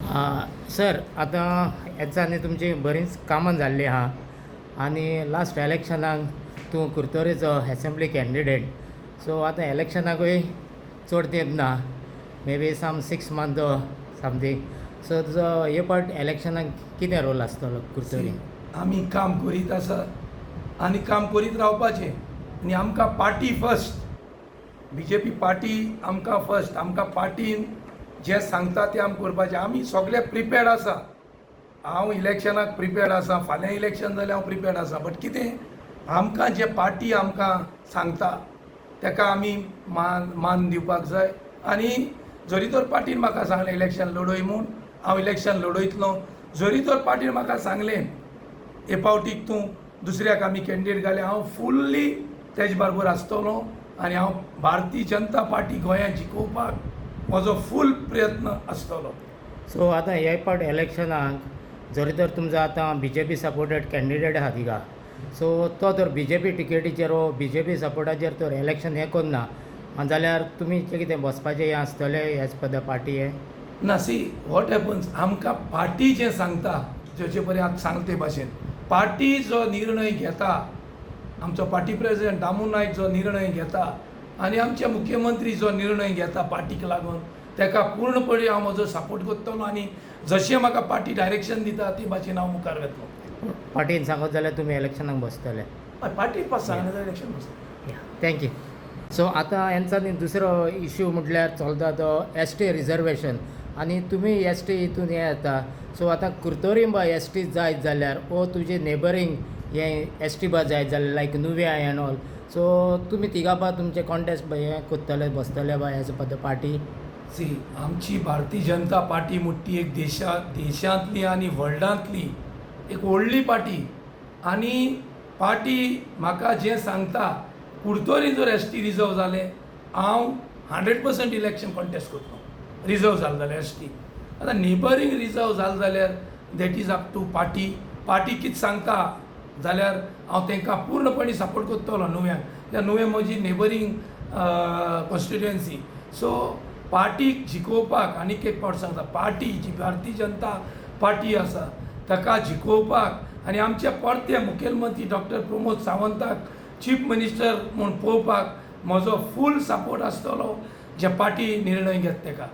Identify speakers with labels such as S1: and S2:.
S1: Sir, आतां हेचांनी तुमची बरींच कामां जाल्लीं आहा आनी लास्ट इलेक्शनाक तूं कुर्तोरेचो एसेंब्ली कॅन्डिडेट. सो आतां इलेक्शनाकूय चड तेंप ना, maybe some 6 month something. So तुजो हे पावट इलेक्शनाक कितें रोल आसतलो कुर्तोरी?
S2: आमी काम करीत आसा आनी काम करीत रावपाचें आनी आमकां पार्टी फर्स्ट, बीजेपी पार्टी आमकां फर्स्ट. आमकां पार्टीन जें सांगता तें आमी करपाचें. आमी सगळे प्रिपेर्ड आसा. हांव इलेक्शनाक प्रिपेर्ड आसा. फाल्यां इलेक्शन जाल्यार हांव प्रिपेर्ड आसा. बट कितें, आमकां जें पार्टी आमकां सांगता ताका आमी मान दिवपाक जाय. आनी जरी तर पार्टीन म्हाका सांगलें इलेक्शन लडय म्हूण, हांव इलेक्शन लडयतलो. जरी तर पार्टीन म्हाका सांगलें हे फावटीक तूं दुसऱ्याक आमी कॅन्डिडेट घाले, हांव फुल्ली तेज बरोबर आसतलो आनी हांव भारतीय जनता पार्टी गोंयांत जिखोवपाक म्हजो फूल प्रयत्न आसतलो.
S1: सो आतां हे पावट इलेक्शनाक जरी तर तुमचो आतां बीजेपी सपोर्टेड कॅन्डिडेट आहा थिंगा, सो तो तर बीजेपी टिकेटीचेर वो बीजेपी सपोर्टाचेर तर इलेक्शन हें करना जाल्यार तुमी कितें बसपाचें हें आसतलें एज पर the party हें?
S2: ना, सी what happens, आमकां पार्टी जें सांगता, जशे परी आतां सांगता ते भाशेन पार्टी जो निर्णय घेता, आमचो पार्टी प्रेजिडेंट दामू नायक जो निर्णय घेता आनी आमचे मुख्यमंत्री जो निर्णय घेता पार्टीक लागून, ताका पूर्णपणे हांव म्हजो सपोर्ट करतलो आनी जशें म्हाका पार्टी डायरेक्शन दिता ते भाशेन हांव मुखार वतलो.
S1: पार्टीन सांगत जाल्यार तुमी इलेक्शनाक बसतले?
S2: हय, पार्टी पास सांगलें जाल्यार इलेक्शन बसतले.
S1: Thank you. सो आतां हेंचानी दुसरो इश्यू म्हटल्यार चलता तो एस टी रिजर्वेशन आनी तुमी एस टी हितून हें येता. सो आतां कुर्तोरी बा एस टी जायत जाल्यार वो तुजे नेबरींग हे एस टी बा जायत जाल्यार, लायक नुव्या एंड ऑल, सो तुमी थिंगा बा तुमचे कॉन्टेस्ट हें करतले, बसतले बा as per the party?
S2: See, आमची भारतीय जनता पार्टी म्हणटा ती एक देशांतली आनी वर्ल्डांतली एक व्हडली पार्टी आनी पार्टी म्हाका जें सांगता, कुर्तोरी जर एस टी रिजर्व जालें, हांव 100% इलेक्शन कॉन्टेस्ट करतलो रिजर्व जालें जाल्यार एस टी. आतां नेबरींग रिजर्व जालें जाल्यार that is up to party. Party कितें सांगता जाल्यार हांव तांकां पूर्णपणी सपोर्ट करतलो नुव्यांक, कित्याक नुवें म्हजी नेबरींग कॉन्स्टिट्युएन्सी. सो पार्टीक जिखोवपाक, आनीक एक फावट सांगता, पार्टी जी भारतीय जनता पार्टी आसा ताका जिखोवपाक आनी आमचे परते मुखेलमंत्री डॉक्टर प्रमोद सावंताक चीफ मिनिस्टर म्हूण पळोवपाक म्हजो फूल सपोर्ट आसतलो, जे पार्टी निर्णय घेता तेका.